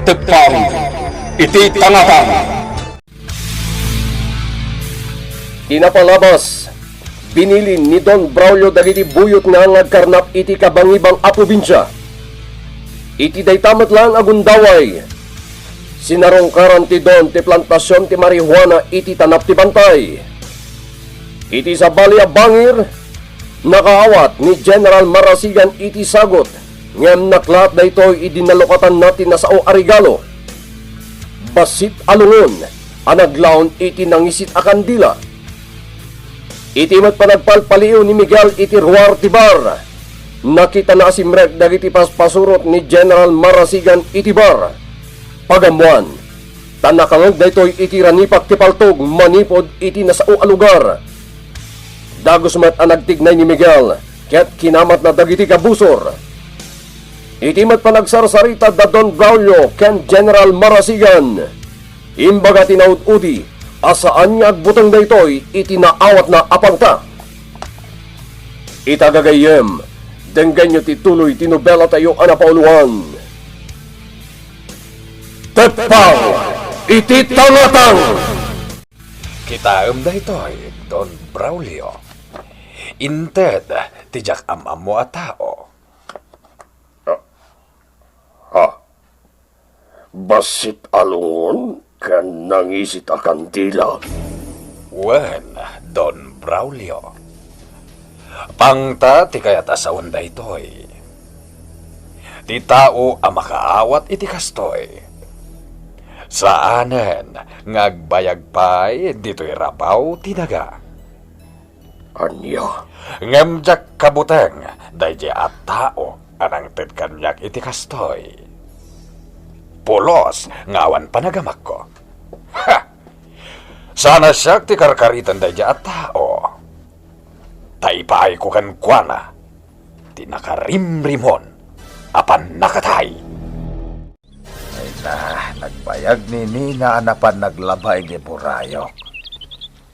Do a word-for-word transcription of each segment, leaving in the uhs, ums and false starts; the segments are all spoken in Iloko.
Teppang iti tangatang. Ti napalabas, binili ni Don Braulio dagiti buyot nga agkarnap iti kabangibang a probinsia. Iti dayta met laeng a gundaway, sinarungkaran ti Don ti plantasion ti marijuana iti tanap ti bantay. Iti sabali a bangir, nakaawat ni General Marasigan iti sagut, ngem naklaat daytoy idi nalukatanna ti nasao a regalo. Bassit a lungon a naglaon iti nangisit a kandila. Iti met panagpalpaliiw ni Miguel iti ruar ti bar, nakitana a simrek dagiti paspasurot ni General Marasigan iti bar. Pagammoan, ta nakangeg daytoy iti ranipak ti paltog manipud iti nasao a lugar. Dagus met a nagtignay ni Miguel ket kinamatna dagiti kabusor. Iti met panagsarsarita da Don Braulio ken General Marasigan, imbaga ti naud-udi a saan nga agbuteng daytoy iti naawatna a pangta. Ita gagayyem, denggenyo ti tuloy ti nobelatayo a napauluan. Teppang iti tangatang! Kitaem daytoy, Don Braulio. Inted ti diak am-ammo a tao. Ah, ha? Bassit a lungon ken nangisit a kandila. Wen, Don Braulio. Pangta ti kayat a sawen daytoy. Ti tao a makaawat iti kastoy, saanen nga agbayag pay ditoy rabaw ti daga. Ania? Ngem diak kabuteng daydiay a tao a nangted kaniak iti kastoy. Pulos nga awan panagamakko. Ha! Saan a siak ti karkariten daydiay a tao. Ta ipaayko kenkuana ti nakarimrimon a pannakatay. Ay na, nagbayag ni Nina a napan naglaba iti burayok.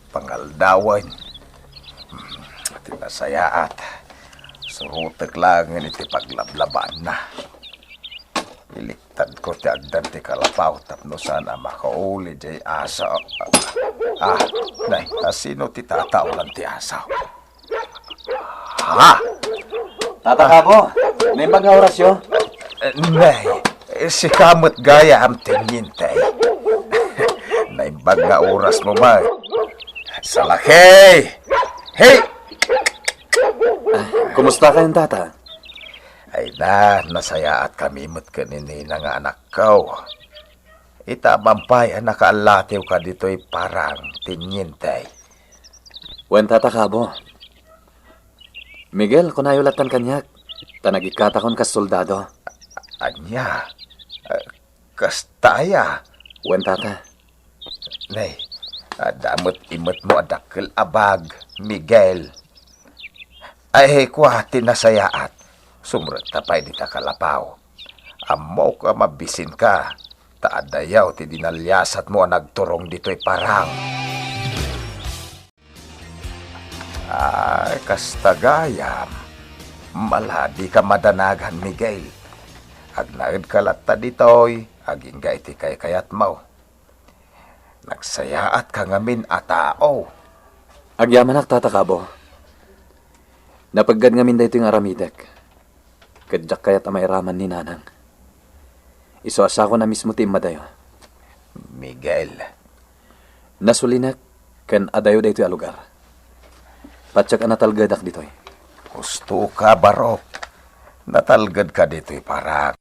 Pangaldawen. Hmm, ti nasayaat, surotek laengen iti paglablabaanna. Iliktadko ti agdan ti kalapaw tapno saan a makauli diay aso. Ah, nay, asino ti tataolan ti aso? Ha? Tata Kabo, naimbag nga orasyo? Eh, nay, eh, sika met gayam ti ngintay. Naimbag nga orasmo met. Salakey! Hey! Ah, kumusta kayon, Tata? Ay na, nasayaatkami met ken ni Nina nga anakko. Ita amangan pay a nakaallatiwka ditoy parang ti ngintay. Wen, Tata Kabo. Miguel, kunayo lattan kaniak, ta nagikkatakon kas soldado. Ania? Eh, kasta aya? Wen, Tata. Nay, adda met imetmo a dakkel a bag, Miguel. Ay, kua ti nasayaat. Sumrekta pay dita kalapaw. Ammok a mabisinka, ta adayaw ti dinaliasatmo a nagturong ditoy parang. Ay, kasta gayam. Mala, dika madanagan, Miguel. Agnaedka latta ditoy, agingga iti kaykayatmo. Nagsayaatka ngamin a tao. Agyamanak, Tata Kabo. Napeggad ngamin daytoy nga aramidek. Ket diak kayat a mairaman ni Nanang. Isu a sakon a mismo ti immadayo. Miguel. Nasulinek ken adayo daytoy a lugar. Patiek a natalgedak ditoy. Hustoka, Barok. Natalgedka ditoy parang.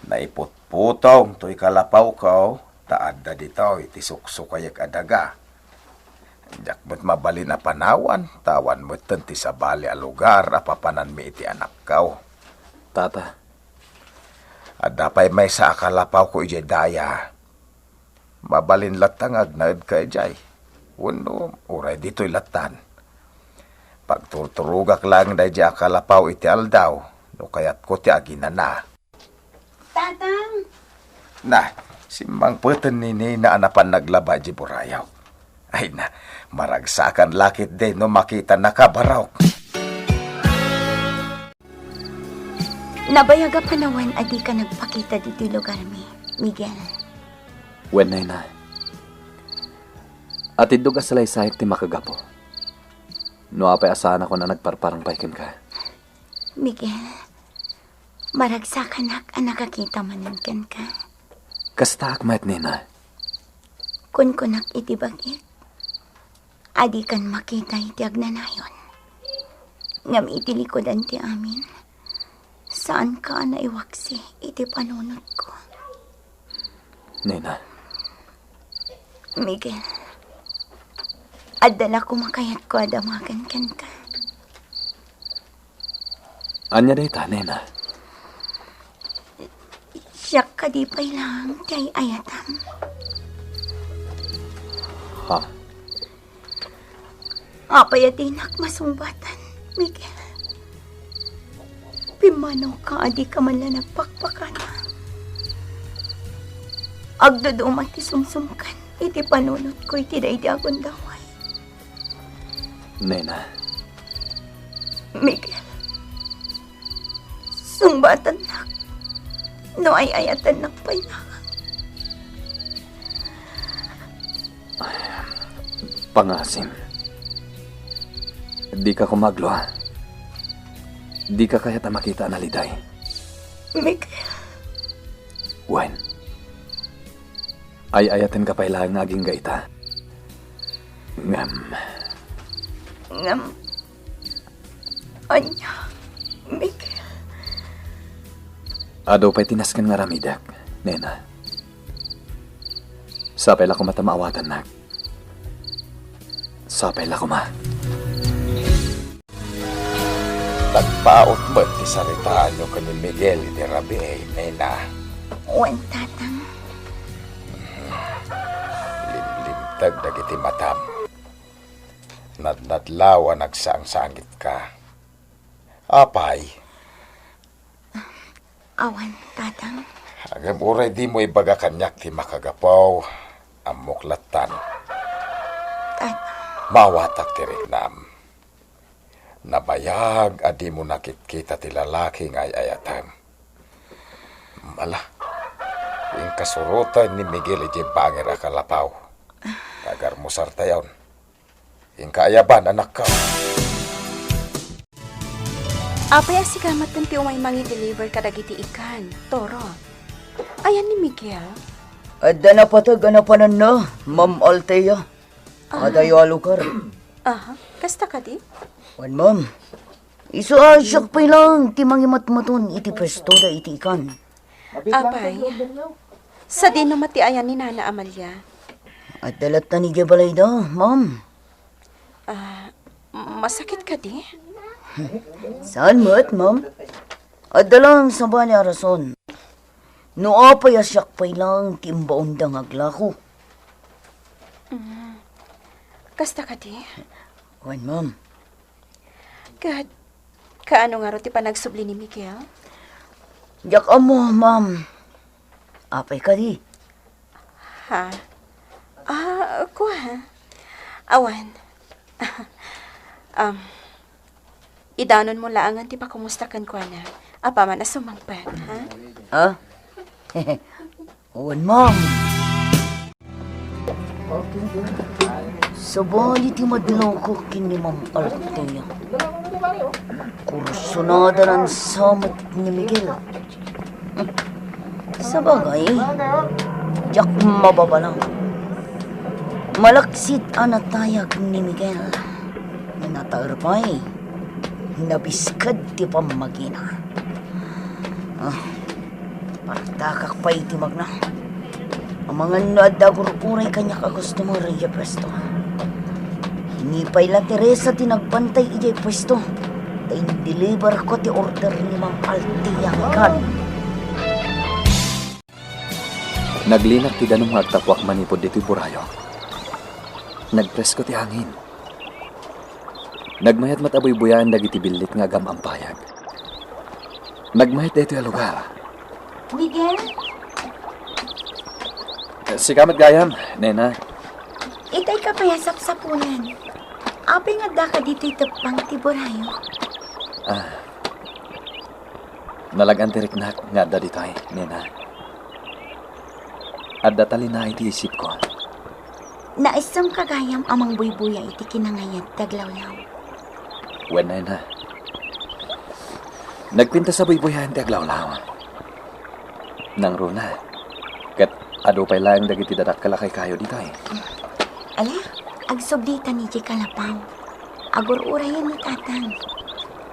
Naiputputong toy kalapawko, ta adda ditoy ti suksukayek a daga. Diak met mabalin a panawan, ta awan metten ti sabali a lugar a papananmi iti anakko. Tata. Adda pay maysa a kalapawko idiay daya. Mabalin latta nga agnaedka idiay. Wenno, uray ditoy lattan. Pagturturogak laeng daydiay a kalapaw iti aldaw, no kayatko ti aginana. Tatang! Na, simmangpeten ni Nina a napan naglaba idiay burayok. Ay na, maragsakan la ketdi no makitanaka, Barok. Nabayag a panawen a dika nagpakita ditoy lugarmi, Miguel. Wen, Nena. Atiddog a salaysayak ti makagapu. No apay a saanakon a nagparparang pay kenka? Miguel, maragsakanak a nakakita manen kenka. Kastaak met, Nena. Kunkunak iti bagik, a dikan makita iti agnanayon. Ngem iti likudan ti amin, saanka a naiwaksi iti panunotko. Nena. Miguel, adda la koma kayatko a damagen kenka. Ania dayta, Nena? Siak kadi pay laeng ti ay-ayatam. Ha? Apay a dinak masungbatan, Miguel? Pimmanawka a dika man la nagpakpakana. Agduduma ti sumsumkan iti panunotko iti daydi a gundaway. Nena. Miguel, sungbatannak no ay-ayatannak pay laeng. Pangasim. Dika koma aglua. Dika kayat a makita a naliday. Miguel. Wen. Ay-ayatenka pay laeng nga agingga ita. Ngem. Ngem. Ania, Miguel? Adu pay ti nasken nga aramidek, Nena. Sapay la koma ta maawatannak. Sapay la koma. Nagpaut met ti saritaanyo ken ni Miguel iti rabii, Nena. Wen, Tatang. Limlimteg dagiti matam. Nadnadlaw a nagsangsangitka. Apay? Awan, Tatang. Ngem uray dimo ibaga kaniak ti makagapu, ammok lattan. Tatang. Maawatak ti riknam. Nabayag a dimo nakitkita ti lalaki nga ay-ayatem. Mala, inkasuroten ni Miguel idiay bangir a kalapaw. Agarmusartayon. Inka ayaban, anakko. Apay a sika met ti umay mangi-deliver kadagiti ikan, Toro? Ayan ni Miguel? Adda napateg a napananna, Ma'am Althea. Ah. Adayo a lugar. Aha, kasta kadi? Wen, ma'am. Isu a siak pay laeng ti mangimatmaton iti puesto da iti ikan. Apay, sadino met ti ayan ni Nana Amalia? Adda latta idiay balayda, ma'am. Ah, masakit kadi? Saan met, ma'am. Adda laeng sabali a rason. No apay a siak pay laeng ti imbaonda nga aglako. Mm. Kasta kadi? Wen, ma'am. Ket, kaano ngarud ti panagsubli ni Miguel? Diak ammo, ma'am. Apay kadi? Ha? Ah, kua. Awan. Um, idanonmo laengen ti pakumusta kenkuana. Apaman a sumangpet, ha? Ah? Wen, ma'am. Sabali ti madlawko ken ni Ma'am Althea. Kursunada lansa met ni Miguel. Sabagay, diak mababalaw. Malaksid a natayag ni Miguel. Nataer pay. Nabisked ti pammagina. Ah, partakak pay iti magna. Amangan no adda agur-uray kaniak a customer idiay puesto. Ni pay la Teresa ti nagbantay idiay puesto, ta indeliverko ti order ni Ma'am Althea nga ikan. Naglinak ti danum nga agtapuak manipud ditoy burayok. Nagpresko ti hangin. Nagmayat met a buybuyaan dagiti billit nga agam-ampayag. Nagmayat daytoy a lugar. Miguel? Sika met gayam, nena. Itay ka pay a sapsapulan. Apay nga addaka ditoy teppang ti burayok? Ah. Nalag-an ti riknak nga adda ditoy, nena. Adda talinaed ti isipko. Naisem ka gayam a mangbuybuya iti kinangayat ti aglawlaw. Wen, nena. Nagpintas a buybuyaen ti aglawlaw. Nangruna. Ket adu pay laeng dagiti dadakkel a kaykayo ditoy. Ala, agsubli ta ni Jay Kalapaw. Agur-urayen ni Tatang.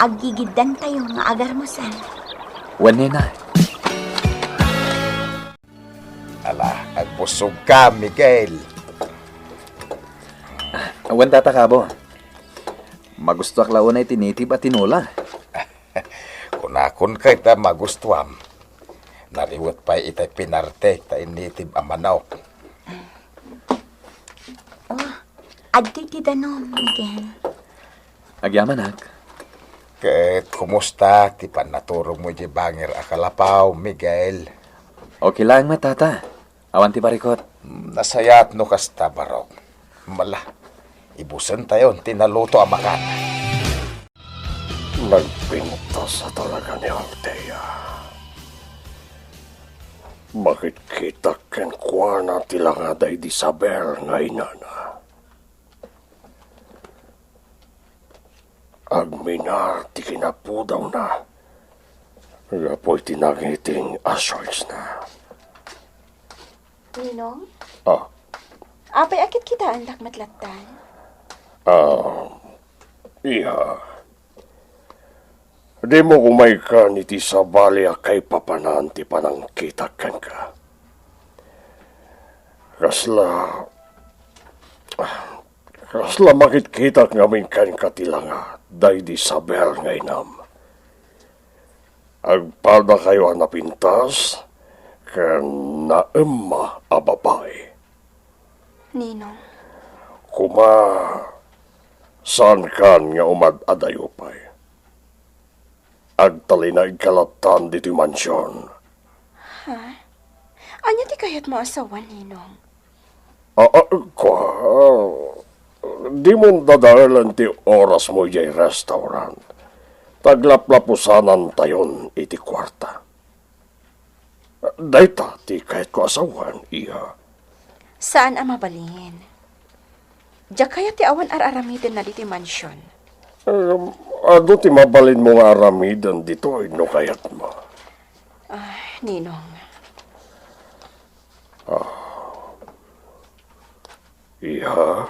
Aggigiddantayo nga agarmusan. Wen, nena. Ala, agbusog ka, Miguel. Wen, Tata Kabo. Magustuak la unay ti native a tinola. Kunakon kay ta magustuam. Nariwet pay itay pinartek ta initib a manok. Oh, adtoy ti danom, Miguel. Agyamanak. Ket kumusta ti pannaturogmo idiay bangir a Kalapaw, Miguel? Okay laeng met, Tata. Awan ti barikot. Nasayaat no kasta, Barok. Mala, ibusentayon ti naluto a makan. Nagpintas a talaga ni Althea. Makitkitak kenkuana ti langa da idi Isabel nga inana. Agminar ti kinapudawna gapu iti nangiting a shortsna. Ninong? Ah. Apay a kitkitaendak met lattan? Ah, iha. Dimo kumaykan iti sabali a kaipapanan ti panangkitak kenka. Kasla, kasla makitkitak ngamin kenka ti langa daydi Isabel nga inam. Agpadakayo a napintas ken naemma a babai. Ninong. Koma, saankan nga umad-adayo pay. Agtalinaedka lattan ditoy mansion. Ha? Ania ti kayatmo a sawen, Ninong? Ah, ah, kua, dimon dadaelen ti orasmo idiay restaurant. Taglaplapusanantayon iti kuarta. Dayta ti kayatko a sawen, iha. Saan a mabalin. Diak kayat ti awan ar-aramidenna ditoy mansion. Em, adu ti mabalinmo nga aramiden ditoy no kayatmo. Ah, Ninong. Ah. Iha,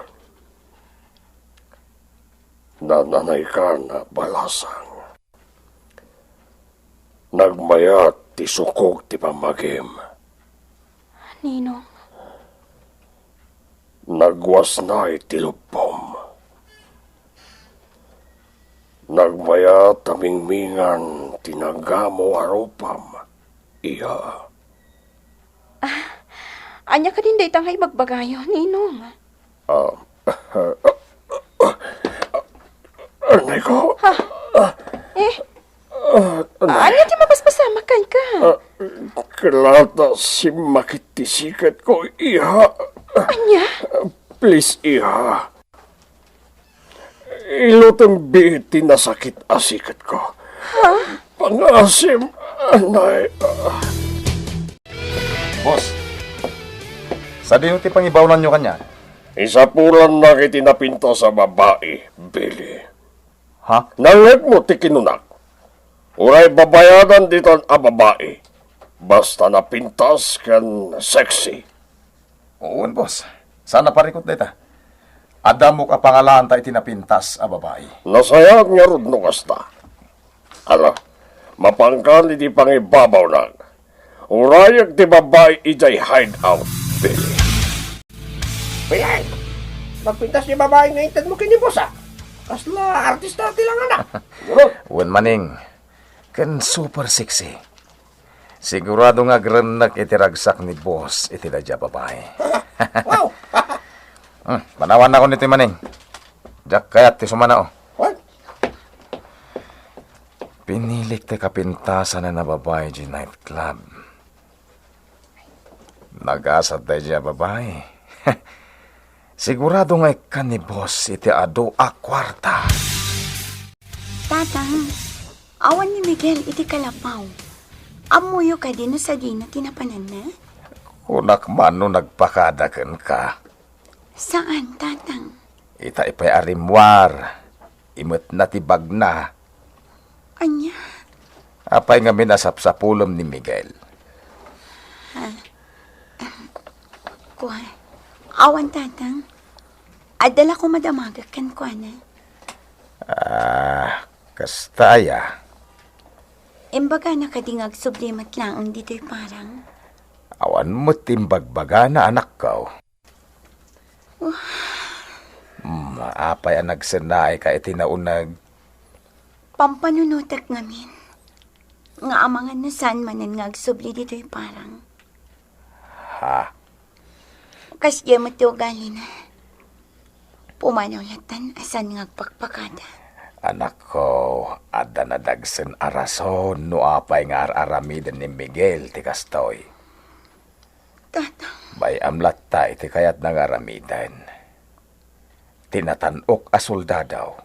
nananaykan a balasang. Nagmayat ti sukog ti pammagim. Ninong. Nagwasnay ti lubpom. Nagmayat a mingmingan ti nagamo a rupam, iha. Ah, ania kadin dayta nga ibagbagayo, Ninong? Ah, anay ko. Ha? Eh? Ah, anay. Ania ti mapaspasamak kenka? Ah, kelata simmakit ti siketko, iha. Ania? Please, iha. Ilutem biit ti nasakit a siketko. Ha? Pangaasim, anay. Boss, sadino ti pangibaonanyo kaniana? Isapulannak iti napintas a babai, Billy. Ha? Nangngegmo ti kinunak? Uray babayadan ditan a babai, basta napintas ken sexy. Wen, boss. Saan a parikut dayta. Adda ammok a pangalaanta iti napintas a babai. Nasayaat ngarud no kasta. Ala, mapankan iti pangibabawnak. Urayek ti babai idiay hideout, Billy. Billy! Magpintas ti babai nga intedmo ken ni boss, a. Kasla artista ti langana. Gurot. Wen, Maneng. Ken super sexy. Sigurado nga agrennek iti ragsak ni boss iti daydiay a babai. Wow! Hmm, panawannakon iti Maneng. Diak kayat ti sumana, oh. What? Pinilik ti kapintasan a babai di nightclub. Nagasat daydiay a babai. Sigurado nga ikkan ni boss iti adu a kuarta. Tatang, Awan ni Miguel iti kalapaw. Ammoyo kadi no sadino ti napananna? Kunak man no nagpakada kenka. Saan, Tatang. Ita pay a rimmuar, imetna ti bagna. Ania? Apay ngamin a sapsapulem ni Miguel? Ah, kua, awan, Tatang. Adda la koma damagek kenkuana. Ah, kasta aya? Imbagana kadi nga agsubli met laeng ditoy parang? Awan met ti imbagbagana, anakko. Hmm, apay a nagsennaayka iti nauneg? Pampanunotek ngamin nga amangan no saan manen nga agsubli ditoy parang. Ha? Kasdiay met ti ugalina. Pumanaw lattan a saan nga agpakpakada. Anakko, adda nadagsen a rason no apay nga ar-aramiden ni Miguel ti kastoy. Tatang. Bay-am latta iti kayatna nga aramiden. Ti natan-ok a soldado,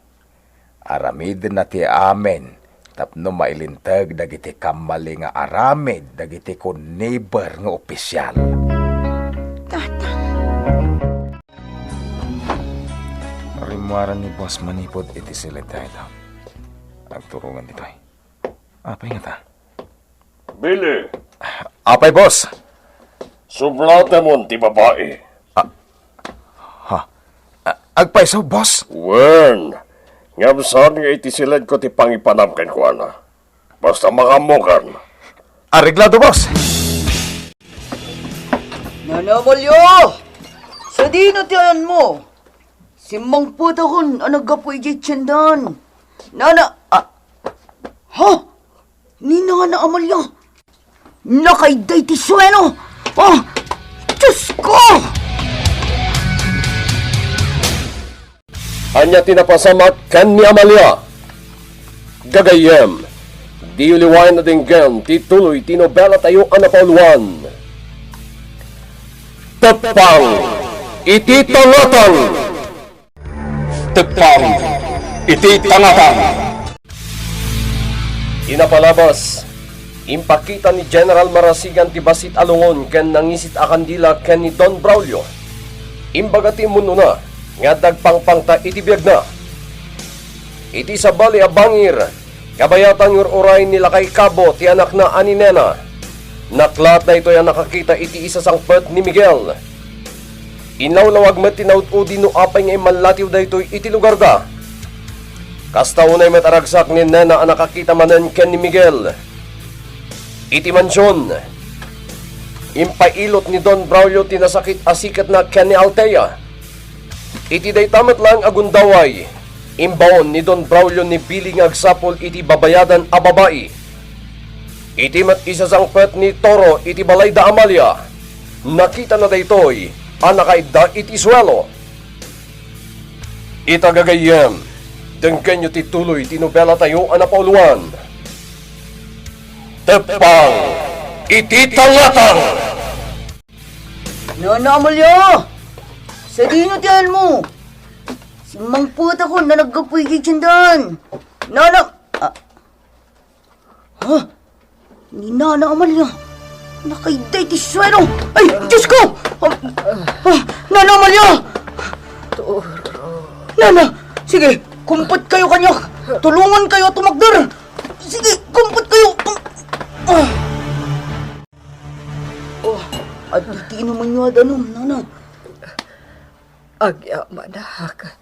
aramidenna ti amin tapno mailinteg dagiti kammali nga aramid dagiti kunniber nga opisial. Tatang. Rimmuaran ni Boss manipud iti silid dayta. Agturongan ditoy. Apay ngata? Billy! Apay, boss? Subratemon ti babai. Ah, ha? Ah, agpayso, boss? Wen, ngem saan nga iti siledko ti pangipanam kenkuana. Basta makaammokan. Areglado, boss. Nana Amalia! Sadino ti ayanmo? Simmangpetakon a naggapu idiay tiendahan. Nana, ah, ha? Ni Nana Amalia. Nakaidday ti suelo. Ah, Diyos ko! Ania ti napasamak ken ni Amalia? Gagayyem, diyo liwayan a denggen ti tuloy ti nobelatayo a napauluan, Teppang iti Tangatang. Teppang iti Tangatang. Ti napalabas, impakita ni General Marasigan ti bassit a lungon ken nangisit a kandila ken ni Don Braulio. Imbaga ti immun-una nga adda agpangpangta iti biagna. Iti sabali a bangir, kabayatan nga ur-uray ni Lakay Cabo ti anakna a ni Nena. Naklaat daytoy a nakakita iti isasangpet ni Miguel. Inlawlawag met ti naud-udi no apay nga immallatiw daytoy iti lugarda. Kasta unay met a ragsak ni Nena a nakakita manen ken ni Miguel. Iti mansion, impailot ni Don Braulio ti nasakit a siketna ken ni Althea. Iti dayta met laeng a gundaway, imbaon ni Don Braulio ni Billy nga agsapul iti babayadan a babai. Iti met isasangpet ni Toro iti balay da Amalia, nakitana daytoy a nakaidda iti suelo. Ita gagayyem, denggenyo ti tuloy ti nobelatayo a napauluan, Teppang iti Tangatang! Nana Amalia! Sadino ti ayanmo? Simmangpetakon a naggapu idiay tiendahan. Nana, ah, ha? Ni Nana Amalia. Nakaidday ti suelo. Ay, Diyos ko! Ah, ah, Nana Amalia! Nana, sige, kumpetkayo kaniak. Tulongankayo a tumakder. Sige, kumpetkayo. Ah. Oh, adda ti inumanyo a danum, Nana. Agyamanak.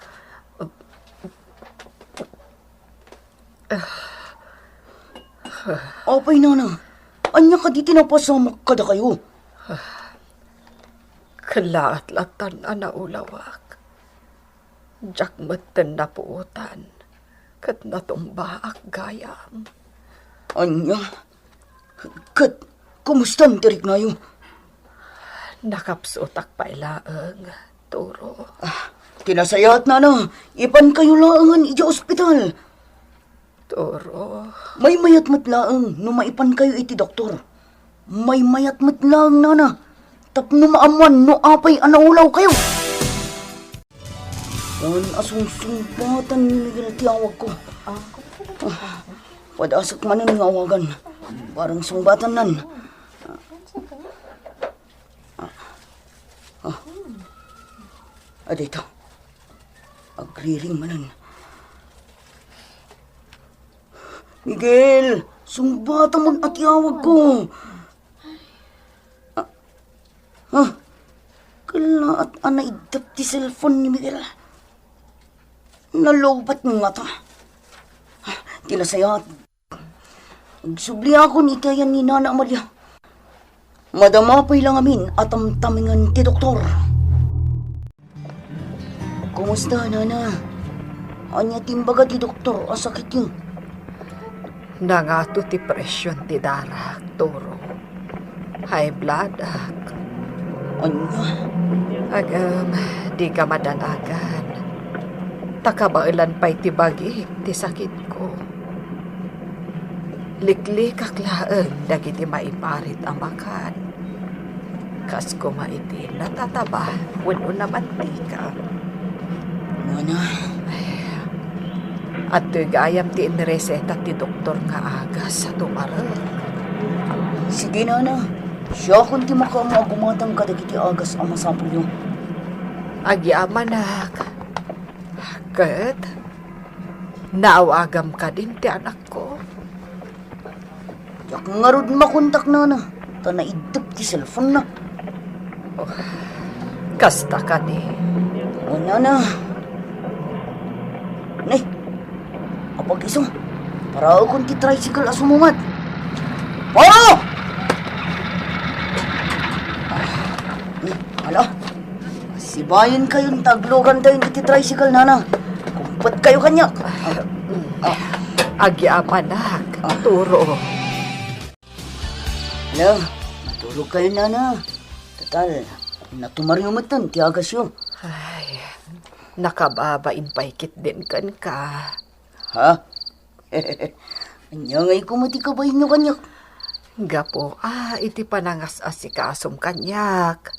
Apay, Nana, ania kadi ti napasamak kadakayo? Kellaat lattan a naulawak. Diak metten napuotan ket natumbaak gayam. Ania? Ket kumustan ti riknayo? Nakapsutak pay laeng, Toro. Ah, ti nasayaat, Nana, ipankayo laengen idiay ospital. Toro. Maymayat met laeng no maipankayo iti doktor. Maymayat met laeng, Nana, tapno maammoan no apay a naulawkayo. Saan a sungsungbatan ni Miguel ti awagko. Ah. Ah. Padasek manen nga awagan. Parang sungbatannan. Ah. Ah. Adita. Agriring manen. Miguel, sungbatam man ti awagko. Ah, ah, kalaat a naiddep ti cellphone ni Miguel. Nalowbat ngata. Ah, ti nasayaat. Agsubliakon iti ayan ni Nana Amalia. Madama pay la ngamin a tamtamengen ti doktor. Kumusta, Nana? Ania ti imbaga ti doktor a sakityo? Nangato ti presyon ti darak, Turo. High blood, ak. Ania? Agam, di ka madanagan. Ta kabaelan pay ti bagik ti sakitko. Liklikak laeng dagiti maiparit a makan. Kas koma iti natataba wenno namantika. Nana. Ay, adtoy gayam ti inreseta ti doktor nga agas a tumarek. Sige, Nana. Siakon ti makaammo a gumatang kadagiti agas a masapulyo. Agyamanak. Ket, naawagam kadin ti anakko? Diak ngarud makontak, Nana, ta naiddep ti cellphone-na. Oh, kasta kadi. O, Nana. Ne, apag-isu, paraekon ti tricycle a sumungad. Paro! Ne, ala. Sibayenkayon ta aglugantayon iti tricycle, Nana. Kumpetkayo kaniak. Ah. Agyamanak, ah. Turo. Hala, maturogkayo, Nana. Total, natumaryo metten ti agasyo. Ay, nakababain pay ketdin kenka. Ha? Ania ngay koma ti kabainyo kaniak? Gapu, ah, iti panangas-asikasom kaniak.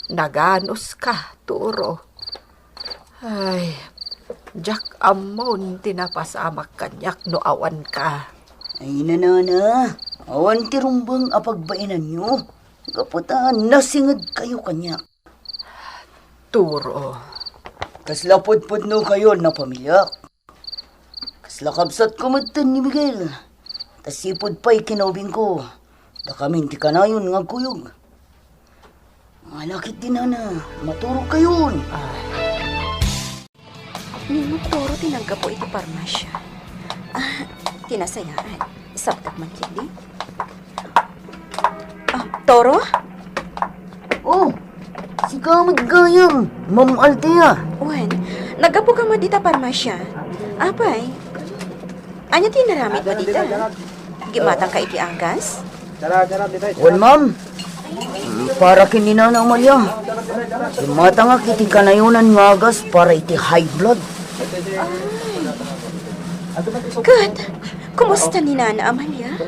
Naganuska, Turo. Ay, diak ammon ti napasamak kaniak no awanka. Ay, Nana, awan ti rumbeng a pagbainanyo. Gapu ta nasingedkayo kaniak. Turo. Kasla pudpudnokayon a pamiliak. Kasla kabsatko metten ni Miguel. Ta sipud pay kinaubingko, dakamin ti kanayon nga agkuyog. Ala ketdi, Nana, maturogkayon. Ah. Ni Turo ti naggapu iti parmasya. Ah, ti nasayaat. Saptak man ketdi. Ah, Toro? Oh, sika met gayam, Ma'am Althea. Wen, naggapuka met dita parmasya. Apay, ania ti inaramidmo dita? Gimatangka iti agas? Wen, ma'am. Para ken ni Nana Amalia. Gimatangak iti kanayonan nga agas para iti high blood. Ay. Ket, kumusta ni Nana Amalia?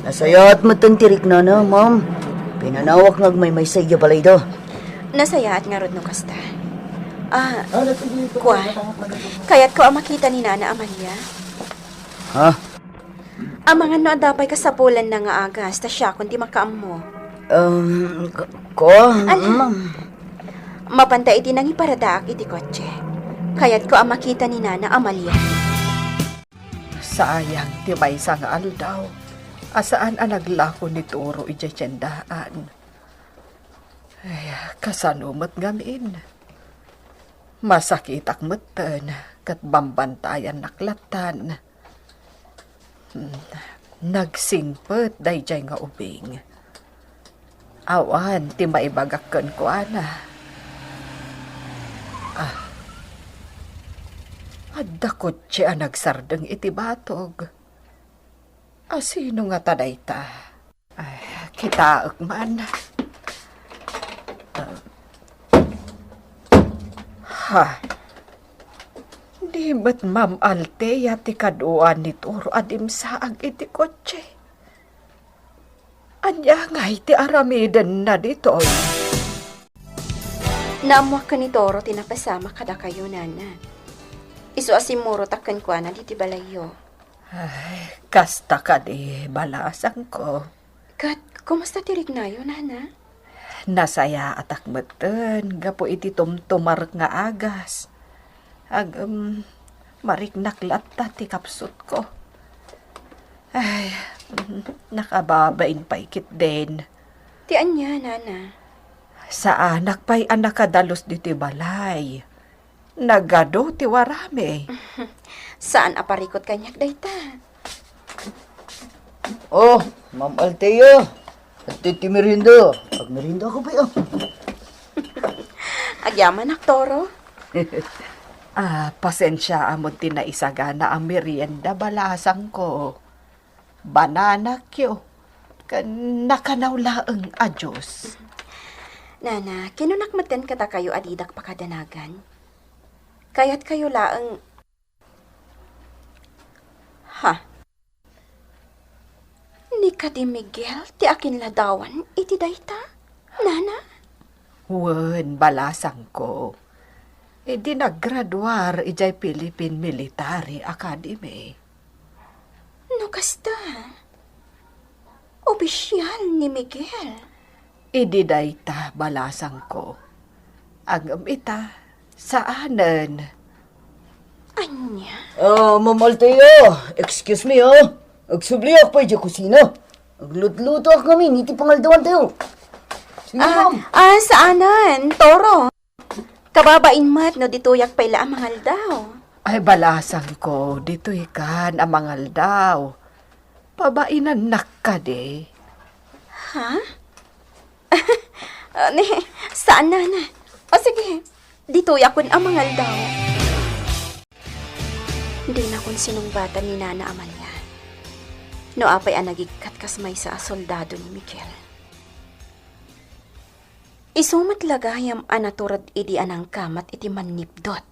Nasayaat metten ti riknana, ma'am. Pinanawak nga agmaymaysa idiay balayda. Nasayaat ngarud no kasta. Ah, kua, kayatko a makita ni Nana Amalia. Ha? Amangan no adda pay kasapulanna nga agas, ta siakon ti makaammo. Um, k-, kua, Ala. Ma'am. Mapanta iti nangiparadaak iti kotse. Kayatko a makita ni Nana Amalia. Sayang ti maysa nga aldaw a saan a naglako ni Toro idiay tiendaan. Ay, kasano met ngamin? Masakitak metten ket bambantayannak lattan. Hmm, nagsingpet daydiay nga ubing. Awan ti maibagak kenkuana. Ah. Adda kotse a nagsardeng iti batog. Asino ngata dayta? Ay, kitaek man. Ah. Ha? Di met Ma'am Althea ti kaduan ni Toro a dimsaag iti kotse. Ania ngay ti aramidenna ditoy? Naammoak ken ni Toro ti napasamak kadakayo, Nana. Isu a simmurotak kenkuana ditoy balayyo. Ay, kasta kadi, balasangko. Ket kumusta ti riknayo, Nana? Nasayaatak metten gapu iti tumtumarek nga agas. Ngem, mariknak latta ti kapsutko. Ay, nakababain pay ketdin. Ti ania, Nana? Saanak pay a nakadalus ditoy balay. Nagadu ti warami. Saan a parikut kaniak dayta. Oh, Ma'am Althea. Adtoy ti merienda. Agmeriendaka pay, ah. Agyamanak, Toro. Ah, pasensiaam ti naisagana a merienda, balasangko. Bananakyo, ken nakanaw laeng a juice. Nana, kinunak metten kadakayo a didak pakadanagan. Kayatkayo laeng. Ha? Ni kadi Miguel ti akinladawan iti dayta, Nana? Wen, balasangko. Idi naggraduar idiay Philippine Military Academy. No kasta, opisial ni Miguel. Idi dayta, balasangko. Ngem ita, saanen. Ania? Ah, Ma'am Althea, excuse me, ah. Agsubliak pay idiay kusina. Aglutlutoak ngamin iti pangaldawantayo. Sige, ah, ma'am. Ah, saanen, Toro. Kababain met no ditoyak pay la a mangaldaw. Ay, balasangko, ditoykan a mangaldaw. Pabainannak kadi. Ha? Ah, ni, saan, Nana? O sige, ditoyakon a mangaldaw. Dinakon sinungbatan ni Nana a manian. No apay a nagikkat kas maysa a soldado ni Miguel. Isu met la gayam a natured idi a nangkamat iti mannipdut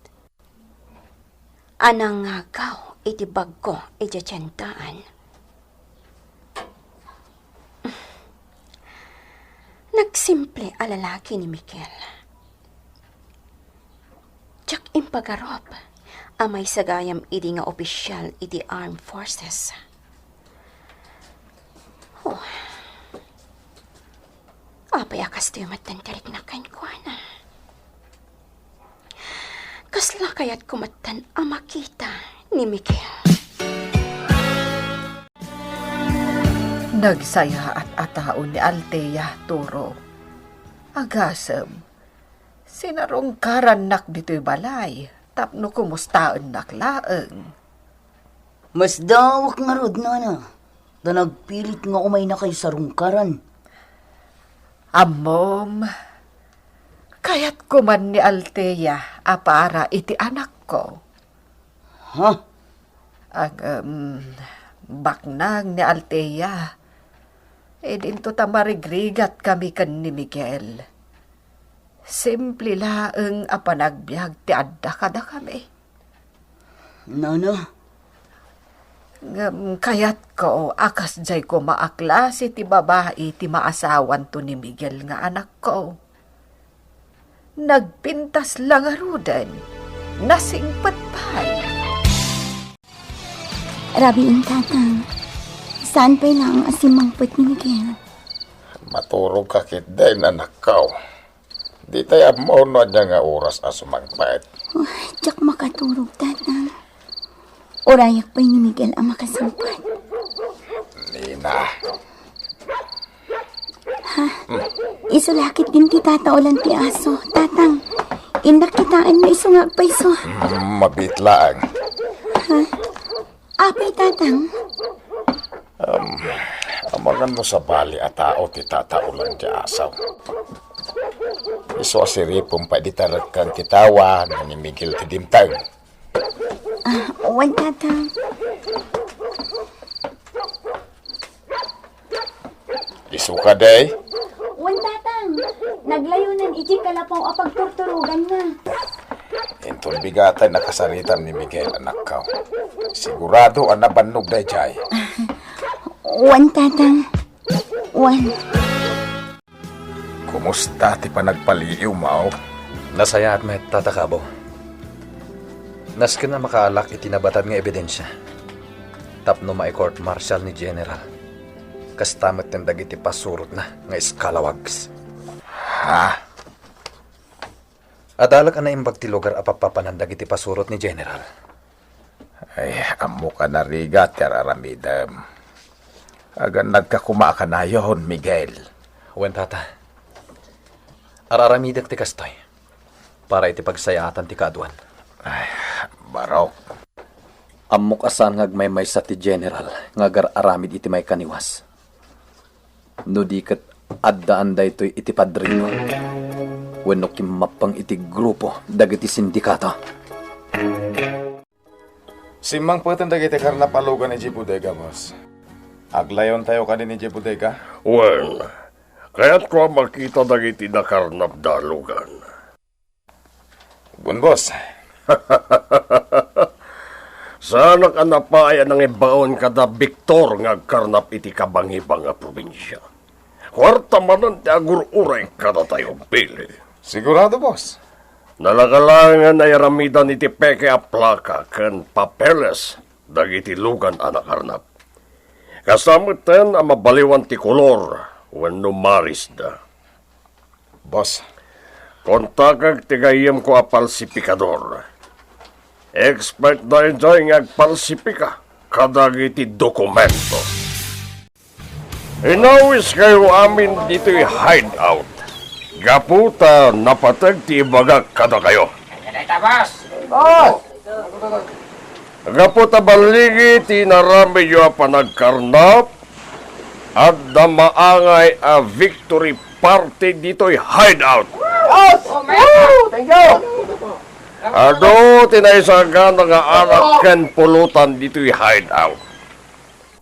a nangagaw iti bagko idiay tiendaan. Nagsimple a lalaki ni Miguel. Diak impagarup a maysa gayam idi nga opisial iti armed forces. Oh. Apay a kastoy met ti riknak kenkuana? Kasla kayatko metten a makita ni Miguel. Nagsayaat a tao ni Althea, Toro. Agasem, sinarungkarannak ditoy balay tapno kumustaennak laeng. Masdaawak ngarud, Nana, ta nagpilit nga umaynakayo sarungkaran. Ammom, kayatko man ni Althea a para iti anakko. Ha? Ngem, baknang ni Althea. Idinto ta marigrigatkami ken ni Miguel. Simple laeng a panagbiag ti adda kadakami. Nana? Ngem kayatko a kasdiay koma a klase ti babai ti maasawanto ni Miguel nga anakko. Nagpintas la ngaruden, nasingpet pay. Rabiin, Tatang. Saan pay laeng a simmangpet ni Miguel? Maturogka ketdin, anakko. Ditay ammo no ania nga oras a sumangpet. Oh, diak makaturog, Tatang. Urayak pay ni Miguel a makasungpet. Nina. Ha? Isu la ketdin ti tataolan ti aso. Tatang, innak kitaen no isu nga agpayso. Mm, mabiit laeng. Ha? Apay, Tatang? Um, amangan no sabali a tao ti tataolan ti aso. Isu a siripem pay dita rekkeng ti tawa no ni Miguel ti dimteng. Ah, wen, Tatang. Isu kadi? Wen, Tatang. Naglayonan iti kalapaw a pagturturoganna. Inton bigatay nakasaritam ni Miguel, anakko. Sigurado a nabannog daydiay. Wen, Tatang. Wen. Kumusta ti panagpaliiwmo? Nasayaat met, Tata Cabo. Nasken a makaalak iti nabatad nga ebidensia. tapno mai-court martial ni General. Kasta metten dagiti pasurotna nga scalawags. Ha? Adalek a naimbag ti lugar a pappapanan dagiti pasurot ni General. Ay, ammok a narigat ti ar-aramidem. Agannadka koma a kanayon, Miguel. Wen, Tata. Ar-aramidek ti kastoy para iti pagsayaatan ti kaaduan. Ay, barok. Ammok a saan nga agmaymaysa ti General nga agar-aramid iti maikaniwas. No di ket addaan daytoy iti padrino wenno kimmappeng iti grupo dagiti sindikato. Simmangpeten dagiti karnap a lugan idiay bodega, boss. Aglayontayo kadin idiay bodega? Wen, kayatko a makita dagiti nakarnapda a lugan. Wen, boss. Saanak a napaay a nangibaon kada Victor nga agkarnap iti kabangibang a probinsia. Kuarta manen ti agur-uray kadatayo, Billy. Sigurado, boss. Nalaka laeng nga nairamidan iti peke a plaka ken papeles dagiti lugan a nakarnap. Kasta metten a mabaliwan ti kolor wenno marisda. Boss. Kontakek ti gayyemko a palsipikador. Expert daydiay nga agpalsipika kadagiti dokumento. Inawiskayo amin ditoy hideout. Gapu ta napateg ti ibagak kadakayo. Boss! Gapu ta balligi ti inaramidyo a panagkarnap, adda maangay a victory party ditoy hideout. Yes! Woo! Thank you! Adu ti naisagana nga arak ken pulutan ditoy hideout.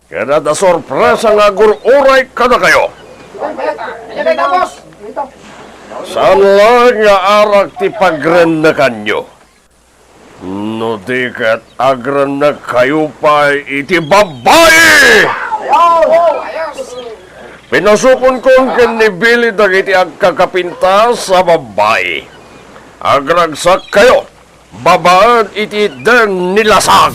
Ket adda sorpresa nga agur-uray kadakayo. Saan laeng nga arak ti pagrennekanyo. No di ket agrennekkayo pay iti babbai! Pinasukonkon ken ni Billy dagiti agkakapintas a babbai. Agragsakkayo babaen iti den ni Lasag.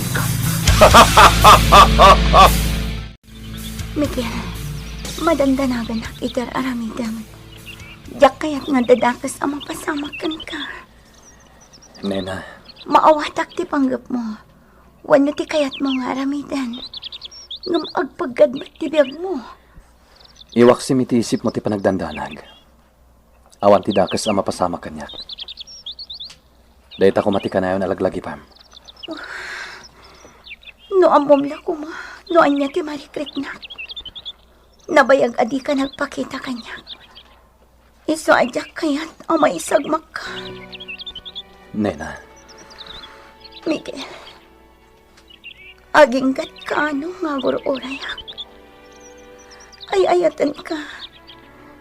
Miguel, madandanaganak iti ar-aramidem. Diak kayat nga dadakes a mapasamak kenka. Nena. Maawatak ti panggepmo, wenno ti kayatmo nga aramiden. Ngem agpeggad met ti biagmo. Iwaksem iti isipmo ti panagdandanag. Awan ti dakes a mapasamak kaniak. Dayta koma ti kanayon a laglagipem. No ammom la koma no ania ti marikriknak. Nabayag a dika nagpakita kaniak. Isu a diak kayat a maisagmakka. Nena. Miguel, aginggatka no nga agur-urayak. Ay-ayatenka,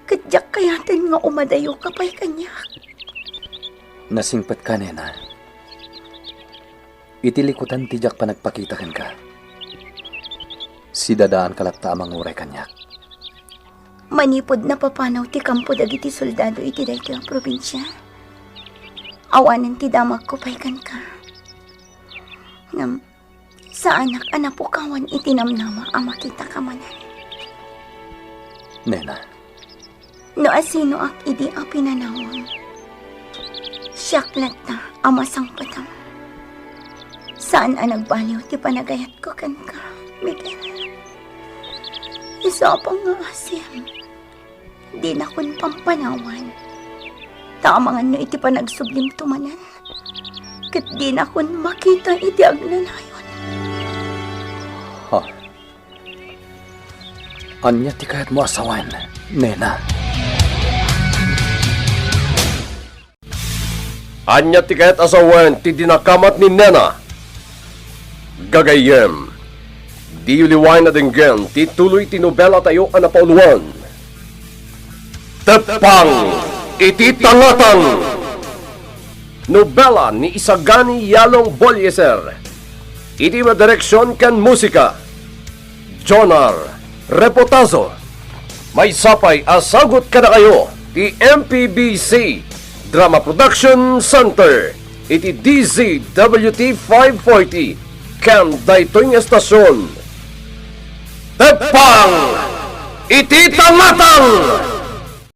ket diak kayaten nga umadayoka pay kaniak. Nasingpetka, nena. Iti likutan ti diak panagpakita kenka, sidadaanka latta a manguray kaniak. Manipud napapanaw ti kampo dagiti soldado iti daytoy a probinsia, awanen ti damagko pay kenka. Ngem, saanak a napukawan iti namnama a makitaka manen. Nena. No asinoak idi a pinanawem, siak latta a masangpetem. Saan a nagbaliw ti panagayatko kenka, Miguel. Isu a pangngaasim, dinakon pampanawan. Ta amangan no iti panagsublimto manen, ket dinakon makita iti agnanayon. Ha? Ania ti kayatmo a sawen, nena? Ania ti kayat a sawen ti dinakamat ni nena? Gagayyem, diyo liwaen a denggen ti tuloy ti nobela tayo a napauluan, Teppang iti Tangatang. Nobela ni Isagani Yalong Bolieser. Iti madireksion ken musika, Jonar Repotazo. Maysa pay a sagut kadakayo ti M P B C Drama Production Center iti D Z W T five forty ken daytoy nga estasion, Teppang iti tangatang!